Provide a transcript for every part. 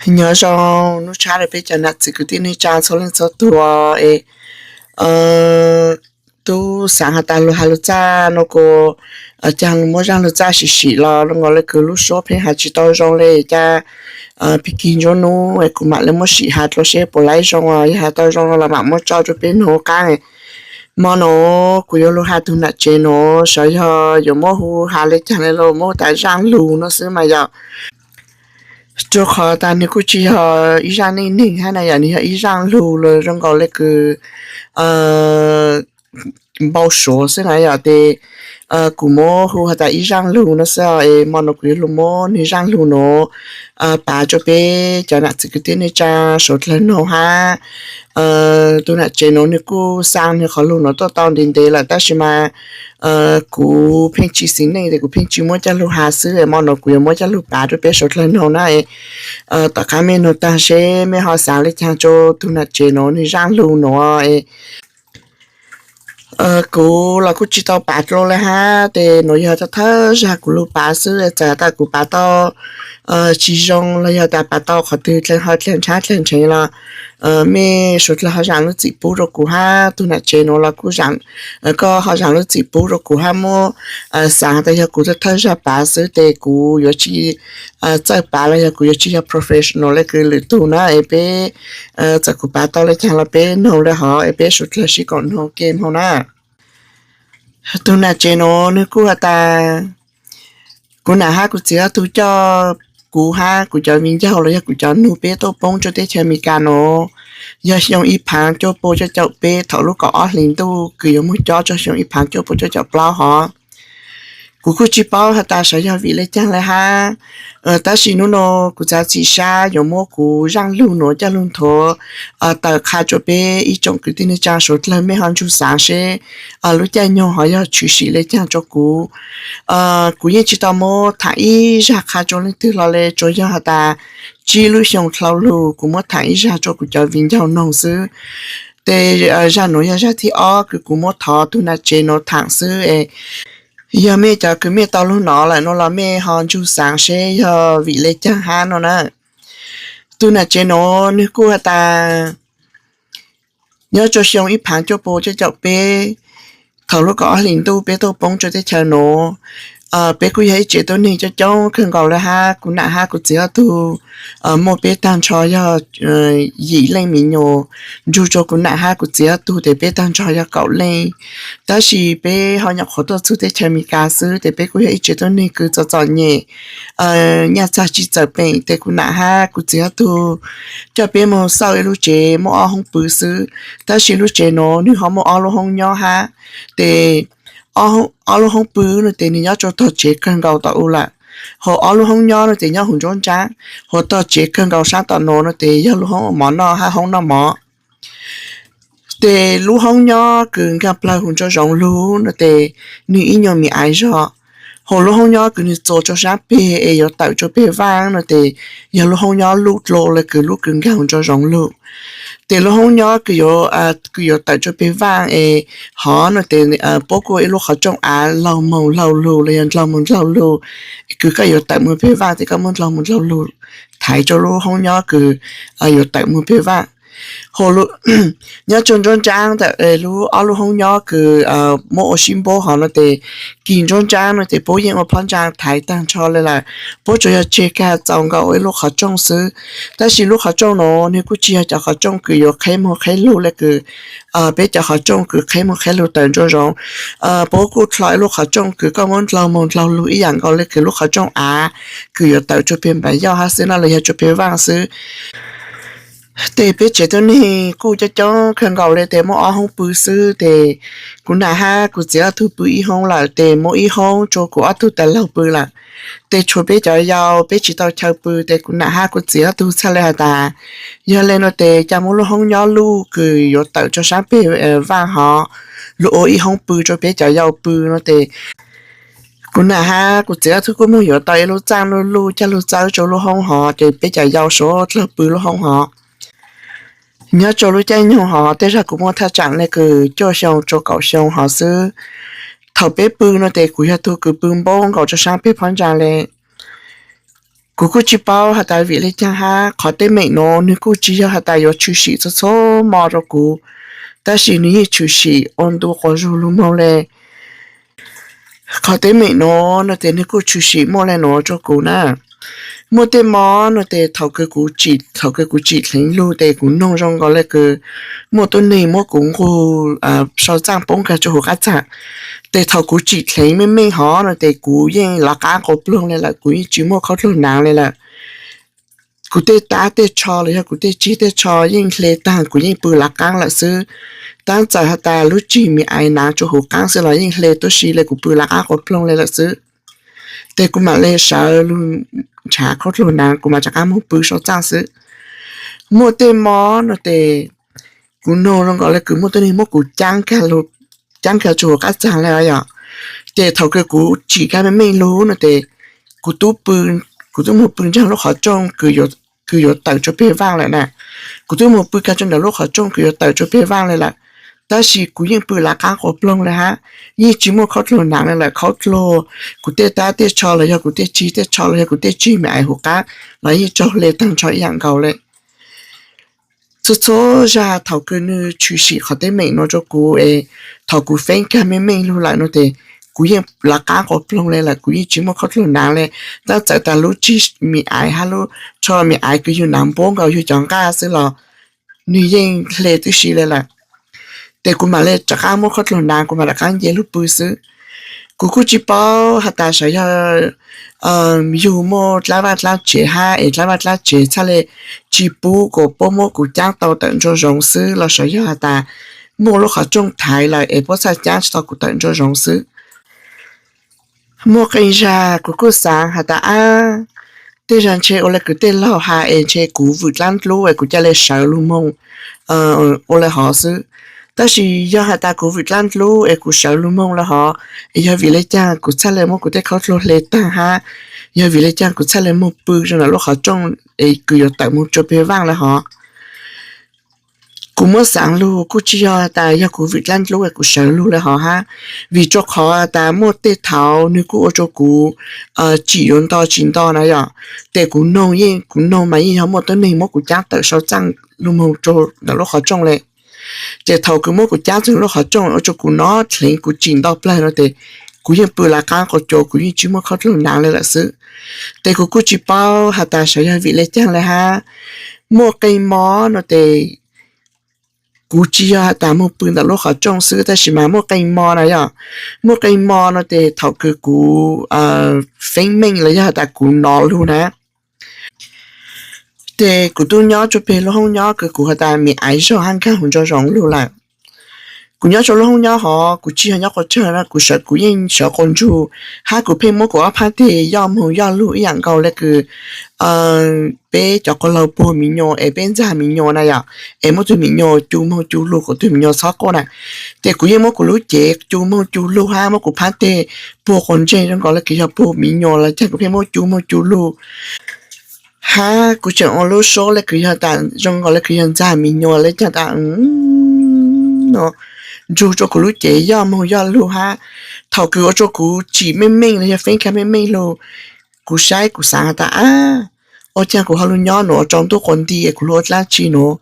Nyob zoo, nub tshav rau peb cov nam txiv kwv tij neej tsa txhua leej txhua tus es, tub xaav has tas lug has lug txaj nuav kuas caag lug muab zaaj lug txaj sim sim los zoo nkaus le kws lub suab pheej has tsis tau zoo le cas, pig kig nruab nub es kuv maam le muab sim has dlua seb puas laib zoo, yog has tau zoo no los maam muab tso rua peb noog qaab. Mo nuav kuv yuav lug has tug nam tsev nuav saib yog yuav muab hu has le caag le lug muab hu tas zaaj lug nuav xwb mas yog, rua qhov tas nwg kuj tsis yog ib zaaj neej neeg hab na yom, nwg yog ib zaaj lug los zoo nkaus le kws npau suav xwb na yom. Tes kuv muab hu has tas ib zaaj lug nuav xwb es mo nuav kuv yuav lug muab nwg zaaj lug nuav pav rua peb cov nam txiv kwv tij neej tsa suav dlawg noog hab. Tug nam tsev nuav nwg kuj xaa nwg qhov lug nuav tuaj tau ntev ntev lawm tab sis mas kuv pheej tsis xis neej tes kuv pheej tsis muab coj lug has xwb es mo nuav kuv yuav muab coj lug pav rua peb suav dlawg noog na. Tom qaab mej noog taag seb mej ho xaav le caag rua tug nam tsev nuav nwg zaaj lug nuav. Kuv los kuj tsis tau pav dlua le hab tes nuav yog thawj thawj zag kuv lug pav xwb, txawm tas kuv pav tau tsis zoo los yog tas pav tau qhov twg dleeg ho dleeg nrhab dleeg nrheev los mej suav dlawg ho zaam lub txim pub rua kuv hab, tug nam tsev nuav los kuj, koj ho zaam lub txim pub rua kuv hab, muab xaav tas yog kuv thawj thawj zag pav xwb tes kuv yuav tsis txawj pav los yog kuv yuav tsis yog professional le kws lwm tug na es peb, txawm kuv pav tau le caag los peb noog le hov es peb suav dlawg sib koom noog ke moog na. Tug nam tsev nuav nwg kuj has tas, kuv nam hab kuv txiv ob tug coj kuv hab kuv cov viv ncaus los yog kuv cov nug peb tuaj poob rua teb chaws Amelikas nuav yog xyoo ib phaav cuaj pua cuaj caum peb thaum lub kaum ob hlis ntuj kws yuav moog cob rua xyoo ib phaav cuaj pua cuaj caum plaub hov. Kuv kuj tsis paub has tas saib yog vim le caag le hab, tab sis nub nuav kuv txav txim sab yuav muab kuv zaaj lug nuav coj lug nthuav tawm qha rua peb ib tsoom kwv tij neej tsa suav dlawg mej ho ntsug xaav seb lub caij nyoog hov yog tshwm sim le caag rua kuv. Kuv yeej tsis tau muab thaam ib zag qha rua leej twg hlo le, tsuas yog has tas tsib lub xyoo dlhau lug kuv muab thaam ib zag rua kuv cov viv ncaus noog xwb. Tes zag nuav yog zag thib ob kws kuv muab thov tug nam tsev nuav thaam xwb es yog mej cov kws mej tau lug nov lawm nuav los mej ho ntsug xaav seb yog vim le caag hab nuav na. Tug nam tsev nuav nwg kuj has tas, nyob rua xyoo ib phaav cuaj pua cuaj caum peb thaum lub kaum ob hlis ntuj peb tuaj poob rua teb chaws nuav, peb kuj yog ib tsev tuab neeg coob coob kawg nkaus le hab, kuv nam hab kuv txiv ob tug muaj peb taag nrho yog yim leej me nyuam, ntsug rua kuv nam hab kuv txiv ob tug tes peb taag nrho yog kaum leej. Tab sis peb ho nyuam qhuav tuaj txug teb chaws Amelikas xwb tes peb kuj yog ib tsev tuab neeg kws txom txom nyem, nyaj txag tsis txawm peem tes kuv nam hab kuv txiv ob tug coj peb moog xauj ib lub tsev muaj ob hoob pw xwb. Tab sis lub tsev nuav nwg ho muaj ob lub hoob nyob hab, tes ob lub hoob pw nuav tes nwg nyob rua tog tsev kawg nkaus tom u lawm, hos ob lub hoob nyob nuav tes nyob huv nruab nraab, hos tog tsev kawg nkaus saab tom nuav nuav tes yog lub hoob ua mov noj hab hoob noj mov. Tes lub hoob nyob kws nkaag plawg huv nruab zoov lug nuav tes nwg ib nyuag me aiv zog, hos lub hoob nyob kws nwg txuas rua saab peg es yuav tawm rua peg vaaj nuav tes yog lub hoob nyob luj dlua le kws lub kws nkaag huv nruab zoov lug. Tes lub hoob nyob kws yuav tawm rua peg vaaj es hov nuav tes puab kuj ib lub qhov rooj av laug moog laug lug los yog ndlaug moog ndlaug lug, kws koj yuav tawm moog peg vaaj tes koj muab ndlaug moog ndlaug lug thaiv rua lub hoob nyob kws yuav tawm moog peg vaaj. Hos nyob rua nruab nraab ntawm lub ob lub hoob nyob kws muab ua sib npuab hov nuav tes kis nruab nraab nuav tes puab yeej ua phab ntsaa thaiv taag nrho le lawm, puab tsuas yog tseg kag txaus nkaus ua ib lub qhov rooj xwb. Tab sis lub qhov rooj nuav nwg kuj tsis yog cov qhov rooj kws yuav qheb moog qheb lug le kws peb cov qhov rooj kws qheb moog qheb lug tawm nruab zoov. Puab kuj dlhau ib lub qhov rooj kws koj muab ndlaug moog ndlaug lug ib yaam nkaus le kws lub qhov rooj av kws yuav tawm rua peg npav yauj hab xwb no los yog rua peg vaaj xwb. Tes peb tsev tuab neeg kuj coob coob kawg nkaus le tes muaj ob hoob pw xwb tes kuv nam hab kuv txiv ob tug pw ib hoob lawm tes muab ib hoob rua kuv ob tug tij laug pw lawm. Tes tshuav peb cov yau peb tsis tau chaw pw tes kuv nam hab kuv txiv ob tug txhaj le has tas, yog le nuav tes ca muab lub hoob nyob luj kws yuav tawm rua saab peg vaaj hov lug ua ib hoob pw rua peb cov yau pw nuav tes kuv nam hab kuv txiv ob tug kuj moog yuav tau ib lub txaaj luj luj coj lug txawb rua lub hoob hov ces peb cov yau suav dlawg pw lub hoob hov. Nyob rua lub caij nyoog hov tej zag kuv muaj thaj tsaam le kws cuaj xyoo rua kaum xyoo hov xwb. Thaum peb pw nuav tes kuv yog tug kws pw npaub nkaus rua saab peg phab ntsaa le. Kuv kuj tsis paub has tas vim le caag hab, qhov teeb meem nuav nwg kuj tsis yog has tas yuav tshwm sim txhua txhua mo rua kuv, tab sis nwg yeej tshwm sim ua ntu quas zug lug moog le. Qhov teeb meem nuav no tes nwg kuj tshwm sim muaj le nuav rua kuv na. Muaj tej mo no tes thaum kws kuv tsim, thaum kws kuv tsim dheev lug tes kuv noog zoo nkaus le kws muaj tuab neeg muab kuv nqug sau txaaj poob kag rua huv qab txag. Tes thaum kuv tsim dheev meej meej hov no tes kuv yeej lawv qaab quas ploog le lawm, kuv yeej tsis muaj khaub dluag naav le lawm. Kuv tej tab tej tsho los yog kuv tej tsig tej tsho yeej hle taag, kuv yeej pw lawv qaab lawm xwb. Tab txawm has tas lub tsig me aiv naav rua huv qaab xwb los yeej hle tuab si le, kuv pw lawv qaab quas ploog le lawm xwb. Tes kuv mam le sawv lug nrhav khaub dluag naav, kuv mam rov qaab moog pw sau txaaj xwb. Muaj tej mo no tes kuv noog zoo nkaus le kws muaj tuab neeg muab kuv caab kag rua huv qab txag le yom. Ces thaum kws kuv tsim kag meej meej lug no tes kuv tub pw, kuv tub moog pw nraag lub qhov rooj kws yuav tawm rua peg vaaj lawm na. Kuv tub moog pw kag rua nraag lub qhov rooj kws yuav tawm rua peg vaaj le lawm, tab sis kuv yeej pw lawv qaab quas ploog le hab, yeej tsis muaj khaub dluag naav le lawm. Khaub dluag, kuv tej tab tej tsho los yog kuv tej tsig tej tsho los yog kuv tej tsig me aiv huv qab los yeej raug hle taag nrho ib yaam nkaus le. Txhua txhua zag thaum kws nwg tshwm sim qhov teeb meem nuav rua kuv es thaum kuv feeb kag meej meej lug lawm no tes kuv yeej lawv qaab quas ploog le lawm, kuv yeej tsis muaj khaub dluag naav le. Tab txawm tas lub tsig me aiv hab lub tsho me aiv kws yug naav npuab nkaus yug cov nqaj xwb los nwg yeej hle tib si le lawm. Tes kuv mam le rov qaab muab khaub dluag naav, kuv mam rov qaab nce lug pw xwb. Kuv kuj tsis paub has tas sav yog yug muaj dlaab vaj dlaab tsev hab es dlaab vaj dlaab tsev txhaj le tsis pub kuas puab muab kuv caab tau tawm nruab zoov xwb los sav yog has tas muaj lub qhov rooj thaiv lawm es puab txhaj caab tsis tau kuv tawm nruab zoov xwb. Muaj qee zag kuv kuj xaav has tas ab, tej zag ntshe ua le kws tej laug has es ntshe kuv vwm dlaab dlub es kuv ca le sawv lug moog ua le hov xwb. Tab sis yog has tas kuv vwm dlaab dlub es kuv sawv lug moog le hov, es yog vim le caag kuv txhaj le muab kuv tej khaub dluag hle taag hab, yog vim le caag kuv txhaj le moog pw zoo ntawm lub qhov rooj es kws yuav tawm moog rua peg vaaj le hov. Kuv muab xaav lug kuj tsis yog tas yog kuv vwm dlaab dlub es kuv sawv lug le hov hab, vim rua qhov tas muaj tej thaum nwg kuj ua rua kuv tsim yuav nto tsis nto na yom. Tes kuv noog yeej, kuv noog mas yeej yog muaj tuab neeg muab kuv caab tawm sau txaaj lug moog rua ntawm lub qhov rooj le. Ces thaum kws muab kuv caab txug lub qhov rooj ua rua kuv nov dheev kuv tsim nto plawg no tes kuv yeej pw lawv qaab quas cua, kuv yeej tsis muaj khaub dluag naav le lawm xwb. Tes kuv kuj tsis paub has tas sav yog vim le caag le hab. Muaj qee mo no tes kuv tsis yog has tas moog pw ntawm lub qhov rooj xwb, tab sis mas muaj qee mo na yom. Muaj qee mo no tes thaum kws kuv feeb meej los yog has tas kuv nov lug na, tes kuv tub nyob rua peg lub hoob nyob kws kuv has tas me aiv zog hab nkaag huv nruab zoov lug lawm. Kuv nyob rua lub hoob nyob hov, kuv tsis yog nyob quas tsawg na, kuv sawv, kuv yeej sawv quas ntsug, hab kuv pheej muab kuv ob phab teg yoj moog yoj lug ib yaam nkaus le kws peb cov quas laug puag miv nyuas es peb ntxag miv nyuas na yom, es muab tug miv nyuas cu moog cu lug kom tug miv nyuas txhob quaj na. Ces kuv yeej muab kuv lub cev cu moog cu lug hab muab kuv phab teg puag quas ntseg zoo nkaus le kws yog puag miv nyuas los caag, kuv pheej muab cu moog cu lug. Hab kuv tseem ua lub suab le kws yog tas zoo nkaus le kws yog ntxag miv nyuas le caag tas no ntsug rua kuv lub cev yoj moog yoj lug hab. Thaum kws ua rua kuv tsim meej meej los yog feeb kag meej meej lug, kuv saib kuv xaav has tas ab, ua caag kuv ho lug nyob nuav rua ntuj quas nti es kuv lug ua dlaab tsi nuav.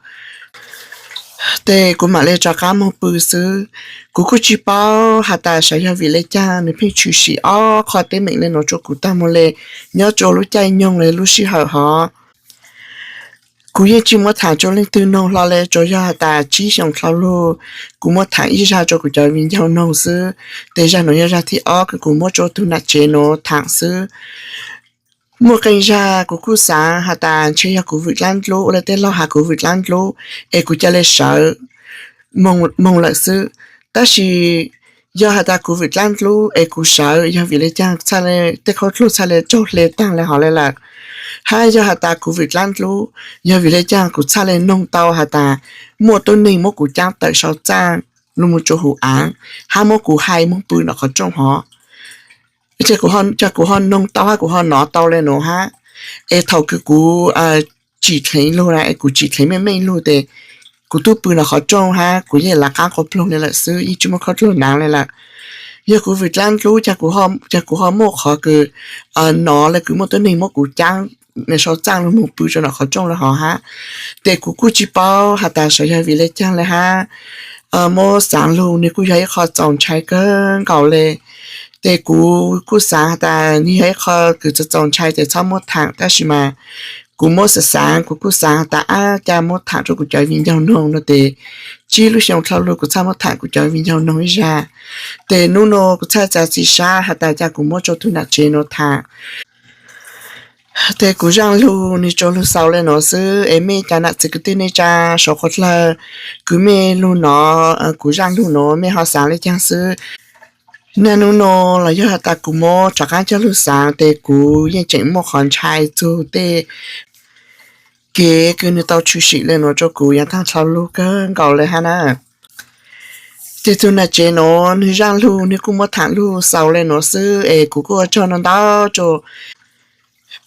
Tes kuv mam le rov qaab moog pw xwb. Kuv kuj tsis paub has tas sav yog vim le caag nwg pheej tshwm sim ob qho teeb meem le nuav rua kuv taag moog le nyob rua lub caij nyoog le lub sij hawm hov. Kuv yeej tsis muab thaam rua leej twg noog hlo le, tsuas yog has tas tsib xyoos dlhau lug kuv muab thaam ib zag rua kuv cov viv ncaus noog xwb. Tes zag nuav yog zag thib ob kws kuv muab rua tug nam tsev nuav thaam xwb. Muaj qee zag kuv kuj xaav has tas ntshe yog kuv vwm dlaab dlub, ua le tej laug has kuv vwm dlaab dlub es kuv ca le sawv moog lawm xwb. Tab sis yog has tas kuv vwm dlaab dlub es kuv sawv, yog vim le caag tej khaub dluag txhaj le raug hle taag le hov le lawm? Hab yog has tas kuv vwm dlaab dlub, yog vim le caag kuv txhaj le noog tau has tas muaj tuab neeg muab kuv caab tawm sau txaaj lug moog rua huv aav, hab muab kuv hais moog pw nram qhov rooj hov? Ces kuv ho noog tau hab kuv ho nov tau le nuav hab. Es thaum kws kuv tsim dheev lug na, es kuv tsim dheev meej meej lug tes kuv tub pw nram qhov rooj hab kuv yeej lawv qaab quas ploog le lawm xwb, yeej tsis muaj khaub dluag naav le lawm. Yog kuv vwm dlaab dlub, ces kuv ho muaj qhov kws nov le kws muaj tuab neeg muab kuv caab sau txaj lug moog pw rua nram qhov rooj lawm hov hab. Tes kuv kuj tsi paub has tas sav yog vim le caag le hab, muab xaav lug nwg kuj yog ib qho txaus ntshai kawg nkaus le. Tes kuv kuj xaav has tas nwg yog ib qho kws txaus txaus ntshai tes txhob muab thaam, tab sis mas kuv muab xaav xaav kuv kuj xaav has tas ab ca muab thaam rua kuv cov viv ncaus noog no tes tsib lub xyoo dlhau lug kuv txhaj muab thaam kuv cov viv ncaus noog ib zag. Tes nub nua kuv txhaj txav txim sab has tas ca kuv muab rua tug nam tsev nuav thaam. Tes kuv zaaj lug nwg tsuas lug xaus le nuav xwb es mej cov nam txiv kwv tij neej tsaa suav qhov dlawg kws mej lug nov kuv zaaj lug nuav mej ho xaav le caag xwb. Naj nub nua los yog has tas kuv muab rov qaab coj lug xaav tes kuv yeej tseem muaj qhov ntshai txug tej kev kws nwg tau tshwm sim le nuav rua kuv yav taag dlhau lug kawg nkaus le hab na. Tes tug nam tsev nuav nwg zaaj lug nwg kuj muab thaam lug xaus le nuav xwb es kuv kuj ua tsaug ntau ntau rua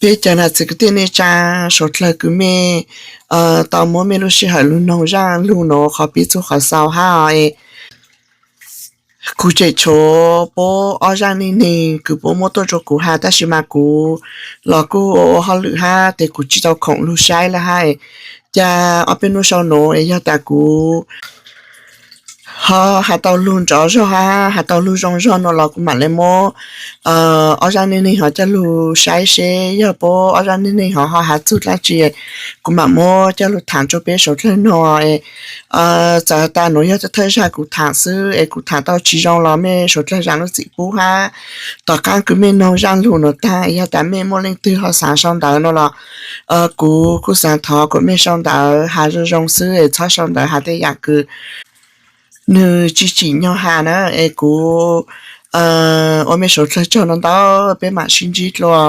peb cov nam txiv kwv tij neej tsaa suav dlawg kws mej tau muab mej lub sij hawm lug noog zaaj lug nuav qhov pib txug qhov xaus hab es kuv tseem tshuav puab ob zaaj neej neeg kws puab muab tuaj rua kuv has tab sis mas kuv los kuj ua ua hauj lwm hab tes kuv tsi tau khoom lug saib le hab. Ca ob peb nub sau nuav es yog tas kuv ho has tau lug nrov zog hab has tau lug zoo zog nuav los kuv maam le muab ob zaaj neej neeg ho coj lug saib seb yog puab ob zaaj neej neeg ho ho has txug dlaab tsi, kuv maam muab coj lug thaam rua peb suav dlawg noog. Txawm has tas nuav yog thawj zag kuv thaam xwb es kuv thaam tau tsi zoo los mej suav dlawg zaam lub txim pub hab. Tom qaab kws mej noog zaaj lug nuav taag yog tas mej muaj leej twg ho xaav sau ntawv nuav los kuv kuj xaav thov kuas mej sau ntawv has zoo zoo xwb es txhob sau ntawv has tej yaam kws nwg tsi tsim nyog has na. Es kuv ua mej suav dlawg tsaug ntau ntau, peb maam sib ntsib dlua.